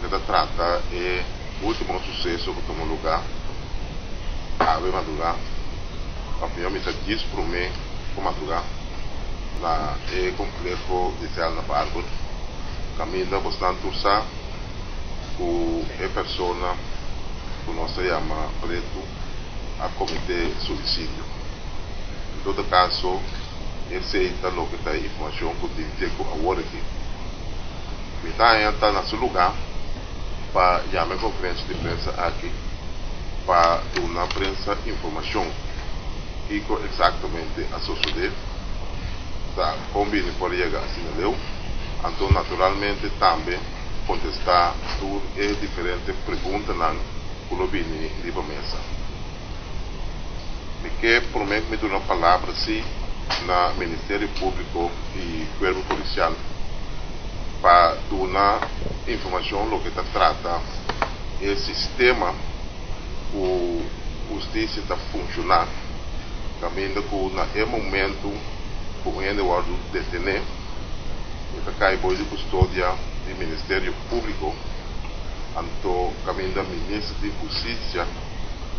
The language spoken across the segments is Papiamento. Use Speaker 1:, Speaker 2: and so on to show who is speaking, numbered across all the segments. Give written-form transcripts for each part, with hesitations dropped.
Speaker 1: loke ta trata e último suseso ku tuma lugá awe madrugá, òf mihó misa djis promé ku madrugá, na e kompleho di Selna Barber, kaminda bosnan tur sa ku e persona ku nos ta yama Pretu a kometé suisidio. En todo kaso, esei ta loke ta e informashon ku tin te ku awor aki. Mi ta haña ta na su lugá pa yama e konferensia di prensa aki pa duna prensa informashon kiko eksaktamente a sosodé, ta kon bini por yega asina leu, anto naturalmente tambe kontestá tur e diferente preguntanan ku lo bini riba mesa. Mi ke promé ku mi duna palabra si na Ministerio Públiko i Kuerpo Polisial pa duna informashon loke ta trata e sistema ku hustisia ta funshoná, kaminda ku na e momentu ku un hende wòrdu detené e ta kai bou di kustodia di Ministerio Públiko, anto kaminda Minister di Hustisia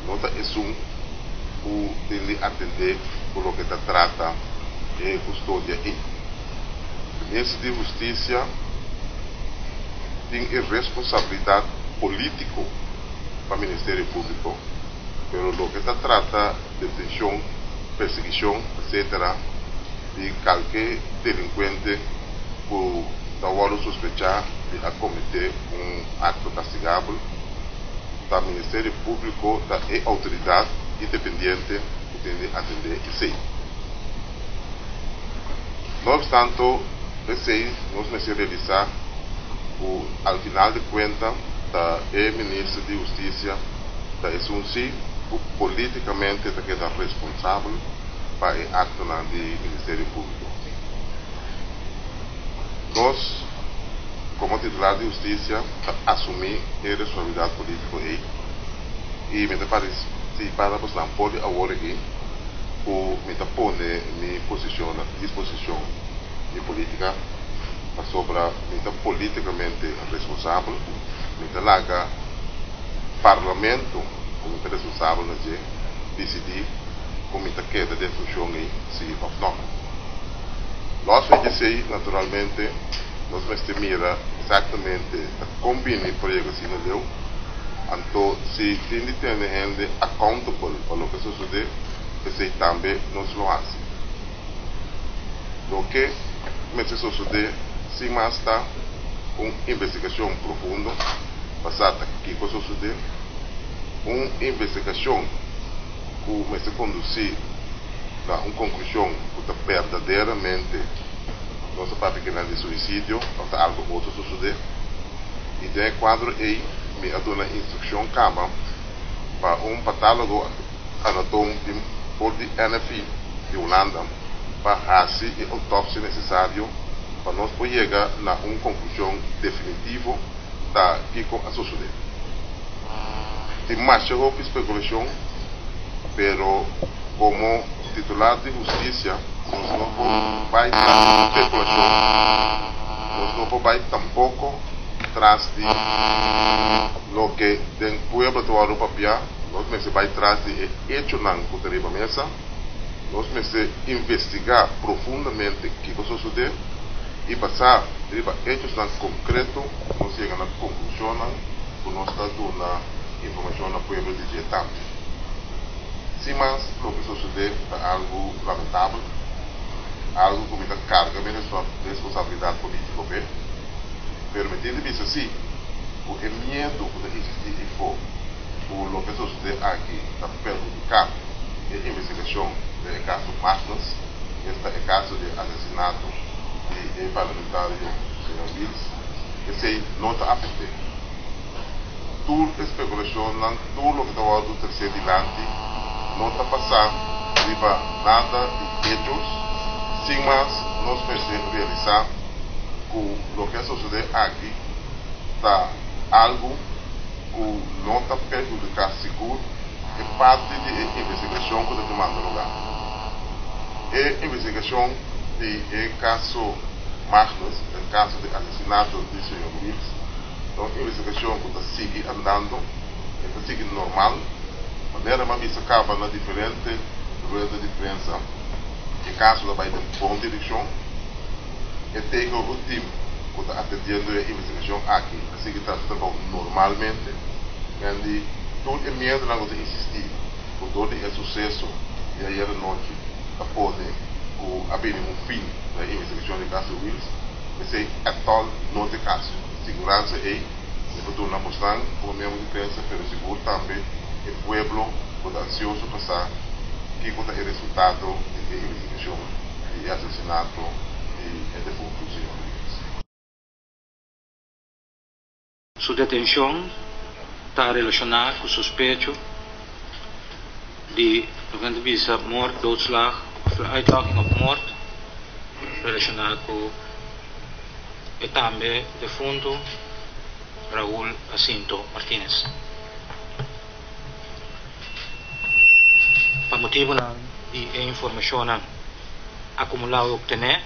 Speaker 1: no ta esun ku tin di atendé ku loke ta trata e kustodia ei. Minister di Hustisia tin e responsabilidat polítiko pa Ministerio Públiko, pero loke ta trata detenshon, persiguishon, etcetera di kalke delinkuente ku ta wòrdu sospechá di a kometé un akto kastigabel, ta Ministerio Públiko ta e outoridat independiente ku tin di atendé esei. No opstanto esei nos mester realisá ku al final di kuenta ta e Minister di Hustisia ta esun si ku polítikamente ta keda responsabel pa e aktonan di Ministerio Públiko. Nos komo titular di hustisia ta asumí e responsabilidat polítiko ei i mi ta partisipá na bosnan for di awor aki ku mi ta pone mi posishon na disposishon di polítika pasobra mi ta polítikamente responsabel, mi ta laga Parlamento ku mi ta responsabel na dje disidí ku mi ta keda den funshon ei si òf nò. Lòs di esei, naturalmente, nos mester mira eksaktamente ta kon bini por yega asina leu. Anto, si tin di tene hende accountable pa loke a sosodé, esei tambe nos lo hasi. Loke mester sosodé sin mas ta un investigashon profundo pa sa ta kiko a sosodé, un investigashon ku mester kondusí na un konklushon ku ta berdaderamente nos ta papia kinan di suisidio òf ta algu otro sosodé. I den e kuadro ei mi a duna instrukshon kaba pa un patálogo anatom di for di NFI di Hulanda pa hasi e outopsia nesesario pa nos por yega na un konklushon definitivo ta kiko a sosodé. Tin masha hopi spekulashon, pero komo titular di hustisia nos no por bai tras di spekulashon, nos no por bai tampoko tras di loke den pueblo ta wòrdu papiá, nos mester bai tras di e echonan ku ta riba mesa, nos mester investigá profundamente kiko sosodé i basá riba echosnan konkreto nos yega na konklushonnan ku nos ta duna informashon na pueblo di dje tambe. Sin mas, loke sosodé ta algu lamentabel, algu ku mi ta karga mi responsabilidat polítiko p'e, pero mi tin di bisa sí ku e miedu ku ta eksistí ifó ku loke sosodé aki ta perhudiká e investigashon den e kaso Magnus, esta e kaso di asesinato di e parlamentario señor Wiels, esei no ta afekt'é. Tur e spekulashonnan, tur loke ta wòrdu tresé dilanti no ta basá riba nada di hechos. Sin mas, nos mester realisá ku loke a sosodé aki ta algu ku no ta perhudiká sigur e parti di e investigashon ku ta tumando lugá. E investigashon di e kaso Magnus, e kaso di asesinato di señor Wiels, Ta un investigashon ku ta sigui andando, e ta sigui normal. Manera mi a bisa kaba na diferente rueda di prensa, e kaso ta bai den bon direkshon. E TGO team ku ta atendiendo e investigashon aki a sigui traha su trabou normalmente. Men di tur e miedonan ku ta insistí ku dor di e suseso di ayer anochi ta pone ku a bini un fin na e investigashon di kaso Wiels, esei ètòl no ta e kaso. Siguransa ei mi por duna bosnan komo miembro di prensa pero sigur tambe e pueblo ku ta ansioso pa sa kiko ta e resultado di e investigashon di e asesinato di e defuntu señor Wiels.
Speaker 2: Su detenshon ta relashoná ku sospecho di loke nan ta bisa moord, doodslag of uitlokking of moord relashoná ku e tambe defuntu Raul Jacinto Martinez. Pa motibunan di e informashonnan akumulá i optené,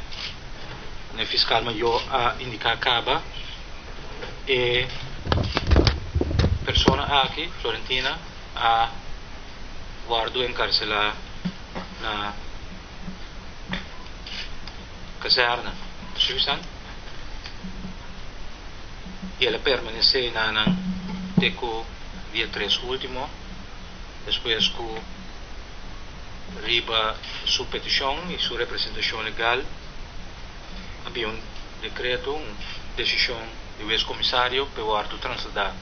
Speaker 2: e fiskal mayor a indiká kaba. E persona aki, Florentina, a wòrdu enkarselá na kazèrna di Suisan i el a permanesé enanan te ku dia tres último, despues ku riba su petishon i su representashon legal a bin un dekreto, un desishon di wes komisario p'e wòrdu trasladá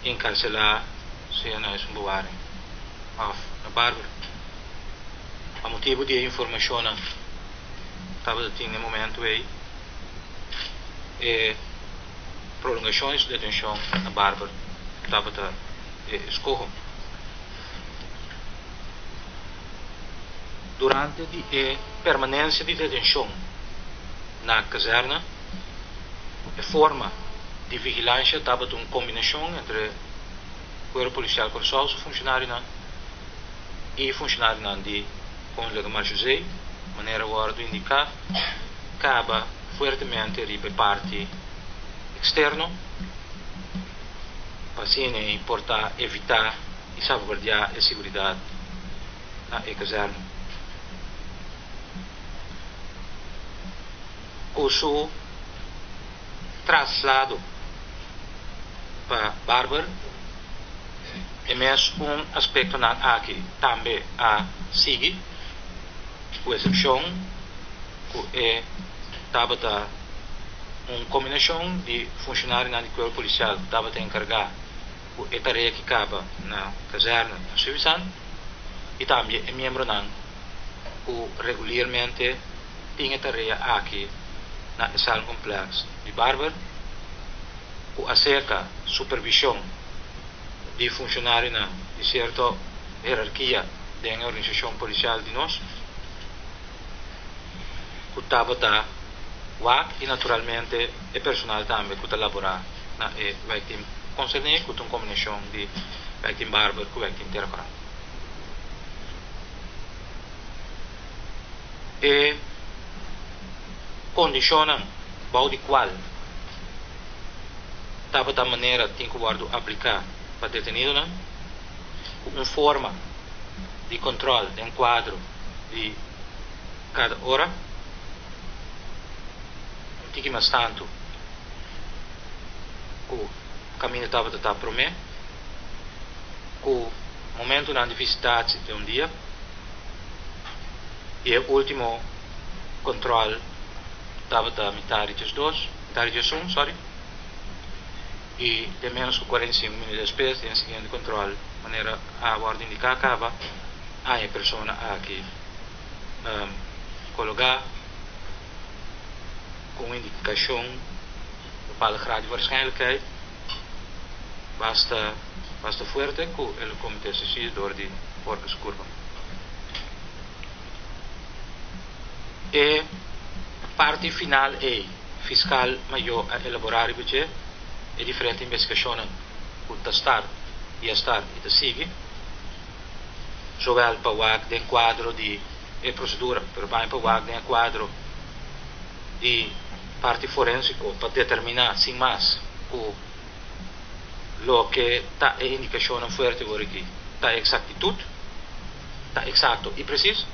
Speaker 2: i enkarselá sea na Huis van Bewaring òf na Barber. Pa motibu di e informashonnan tabata tin na e momentu ei, e prolongashon di su detenshon na Barber tabata e eskoho. Durante di e permanencia di detencion na kazerne, e forma di vigilancia tabata un combinacion entre Cuerpo Policial Curaçao su funcionarionan y funcionarionan di Koninklijke Marechaussee, manera wordo indica caba fuertemente riba e parti externo pa asina por ta evita y salvaguardia e seguridad na e kazèrne. Ku su traslado pa Barber, e mes un aspektonan aki tambe a sigui, ku esepshon ku e tabata un kombinashon di funshonarionan di kuerpo polisial ku tabata enkargá ku e tarea ki kaba na kazèrne na Suisan i tambe e miembronan ku regulirmente tin e tarea aki na e Zalmcomplex di Barber ku aserka supervishon di funshonarionan di sierto herarkia den e organisashon polisial di nos ku tabata wak i naturalmente e personal tambe ku ta laborá na e wijkteam konserní ku ta un kombinashon di wijkteam Barber ku wijkteam Tera Kòrá. E kondishonnan bou di kual tabata manera tin ku wòrdu apliká pa detenidonan ku un forma di kòntròl den kuadro di kada ora un tiki mas tantu ku kaminda tabata ta promé ku momentunan di visitatie den un dia i e último kòntròl tabata mitar di diesdos, mitar di diesun, sòri, i den ménos ku 45 minüt despues den e siguiente kòntròl manera a wòrdu indiká kaba a e persona aki kologá ku un indikashon bepaalde graad di waarschijnlijkheid basta basta fuerte ku el komete suisidio dor di horka su kurpa. E parti final ei fiskal mayor a elaborá riba dje e diferente investigashonnan ku ta start i a start i ta sigui, zowel pa wak den kuadro di e prosedura pero tambe pa wak den e kuadro di. Parti forénsiko pa determiná sin mas ku loke ta e indikashonnan fuerte awor aki ta eksaktitut, ta eksakto i presis.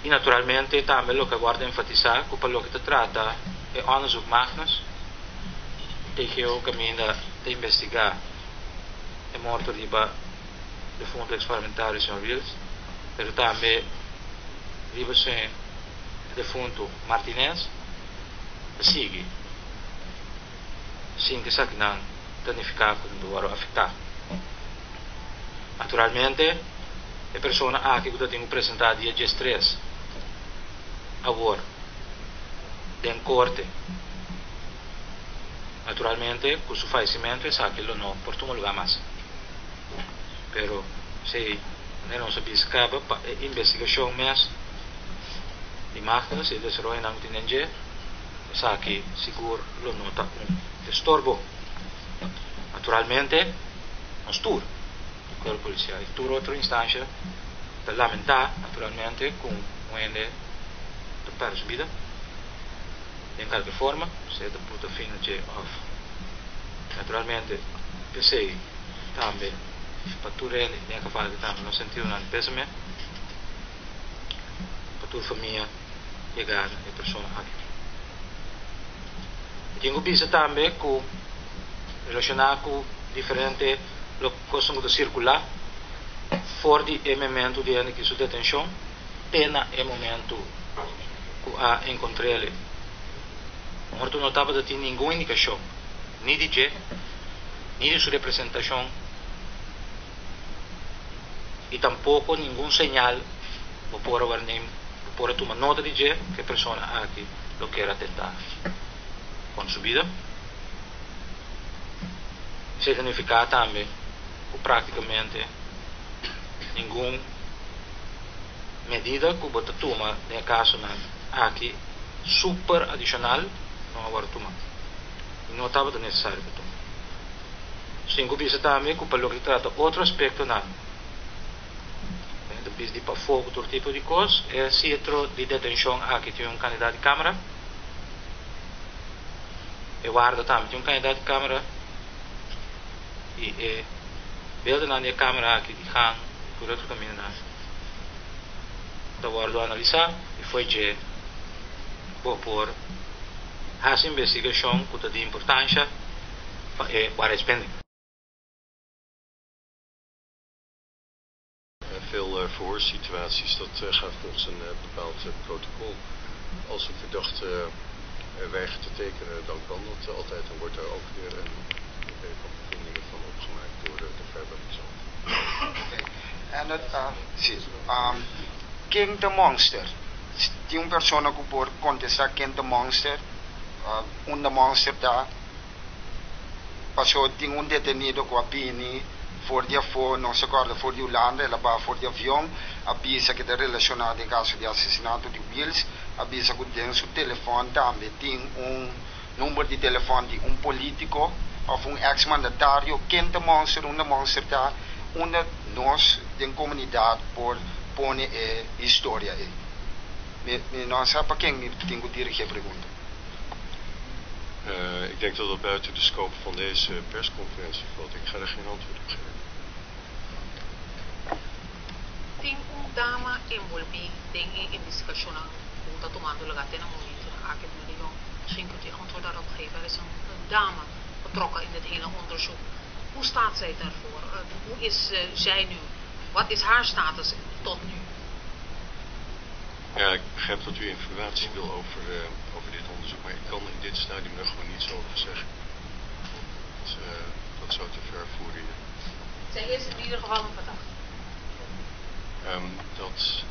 Speaker 2: I naturalmente tambe loke a wòrdu enfatisá ku pa loke ta trata e onderzoek Magnus, TGO kaminda ta investigá e morto riba defunto eksparlamentario señor Wiels, pero tambe riba señor defunto Martinez ta sigui sin ku esakinan ta nifiká ku nan ta wòrdu afektá. Naturalmente e persona aki ku ta tin ku presentá dia diestres awor den korte, naturalmente ku su fayesimentu esaki lo no por tuma lugá mas. Pero si manera nos a bisa kaba pa e investigashon mes di Magnus i e desaroyonan ku tin den dje, esaki sigur lo no ta un estorbo. Naturalmente nos tur, di Cuerpo Policial i tur otro instancia ta lamentá naturalmente ku un hende ta pèrdè su bida den kalke forma, sea ta puta fin na dje òf naturalmente p'esei tambe pa tur hende den e kafal aki tambe nos sentidonan di pésame pa tur famia yega na e persona aki. Mi tin ku bisa tambe ku relashoná ku diferente kosnan ku ta sirkulá for di e momentu di hende ki su detenshon te na e momentu ku a enkontr'el. Morto no tabata tin ningun indikashon ni di dje ni di su representashon i tampoko ningun señal bo por a warneem, bo por a tuma nota di dje ku e persona aki lo kier atentá kontra su bida. Esei ta nifiká tambe ku práktikamente ningun medida ku bo ta tuma den e kasonan aki super adishonal no a wòrdu tumá i no tabata nesesario pa tuma. Sin ku bisa tambe ku pa loke ta trata otro aspektonan ta bis di pafó ku tur tipo di kos, e sitro di detenshon aki tin un kandidat di kamera, e warda tambe tin un kandidat di kamera i e beeldennan di e kamera aki di gang i tur otro kamindanan ta wòrdu analisá i fo'i dje bo por hasi investigashon ku ta di importansha pa e waarheidsvinding.
Speaker 3: Veel verhoorsituaties, dat gaat volgens een bepaald protocol. Als een verdachte weigert te tekenen, dan kan dat altijd. Dan wordt daar ook weer een van bevindingen van opgemaakt door de verbalisant.
Speaker 4: Okay. En het, si, ken ta monster? Tin un persona ku por kontestá ken ta monster? Unda monster ta? Paso tin un detenido ku a bini for di afó, nos a kòrda for di Hulanda, el a baha for di avion, a bisa ku ta relashoná den kaso di asesinato di Wiels, a bisa ku den su telefòn tambe tin un number di telefòn di un polítiko òf un eks mandatario. Ken ta monster? Unda monster ta? Unda nos den komunidat por pone e historia ei? Mi no sa pa ken mi tin ku dirigí e pregunta.
Speaker 3: Ik denk dat dat buiten de scope van deze persconferentie valt. Ik ga er geen antwoord op geven.
Speaker 5: Tin un dama enbolbí den e investigashonnan ku ta tumando lugá te na momentunan aki, meneer De Jong. Misschien kunt u antwoord daarop geven. Er is een dame betrokken in dit hele onderzoek. Hoe staat zij daarvoor? Hoe is zij nu? Wat is haar status tot nu?
Speaker 3: Ja, ik begrijp dat u informatie wil over, over dit onderzoek, maar ik kan in dit stadium daar gewoon niets over zeggen. Dat, dat zou te ver voeren hier.
Speaker 5: Zij is in ieder geval een verdachte.
Speaker 3: Dat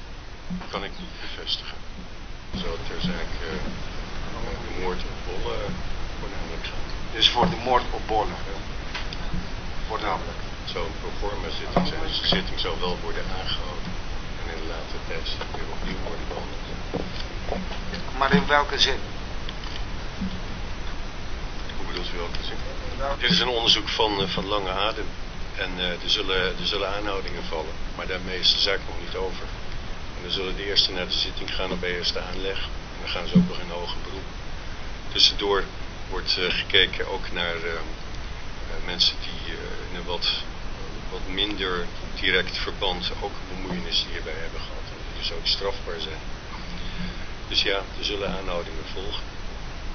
Speaker 3: kan ik niet bevestigen. Zo ter zake de moord op Bolle voornamelijk gaat.
Speaker 4: Dus voor de moord op Bolle? Ja. Voornamelijk.
Speaker 3: Het zou een proforma zitting zijn, dus de zitting zou wel worden aangehouden en in een later tijdstip weer opnieuw worden behandeld.
Speaker 4: Maar in welke zin?
Speaker 3: Hoe bedoelt u welke zin? Dit is een onderzoek van lange adem en er zullen aanhoudingen vallen, maar daarmee is de zaak nog niet over. En dan zullen de eerste naar de zitting gaan op eerste aanleg. En dan gaan ze ook nog in hoger beroep. Tussendoor wordt gekeken ook naar mensen die in een wat, wat minder direct verband ook bemoeienis hierbij hebben gehad. En die dus ook strafbaar zijn. Dus ja, er zullen aanhoudingen volgen.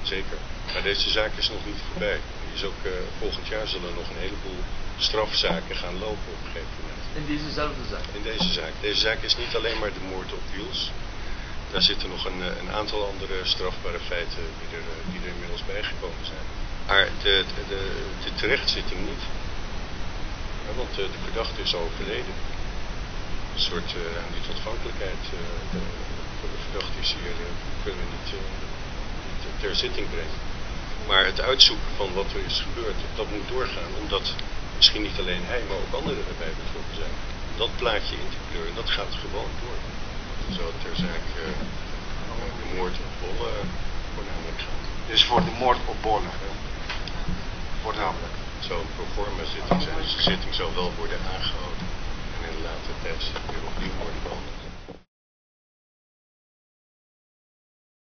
Speaker 3: Zeker. Maar deze zaak is nog niet voorbij. Die is ook, volgend jaar zullen nog een heleboel strafzaken gaan lopen op een gegeven moment.
Speaker 6: In dezezelfde zaak?
Speaker 3: In deze zaak. Deze zaak is niet alleen maar de moord op Wiels. Daar zitten nog een, een aantal andere strafbare feiten die er, die er inmiddels bijgekomen zijn. Maar de, de, de terechtzitting niet. Ja, want de, de verdachte is overleden. Een soort uh, niet ontvankelijkheid. Uh, de, voor de verdachte is hier, uh, kunnen we niet, niet ter zitting brengen. Maar het uitzoeken van wat er is gebeurd, dat moet doorgaan. Omdat misschien niet alleen hij, maar ook anderen erbij betrokken zijn. Dat plaatje in te kleuren, dat gaat gewoon door. Zo ter zake de moord op Bolle voornamelijk gaat.
Speaker 4: Dus voor de moord op Bolle? Ja. Voornamelijk.
Speaker 3: Het zou een proforma zitting zijn, dus de zitting zou wel worden aangehouden. En in een later tijdstip weer opnieuw worden behandeld.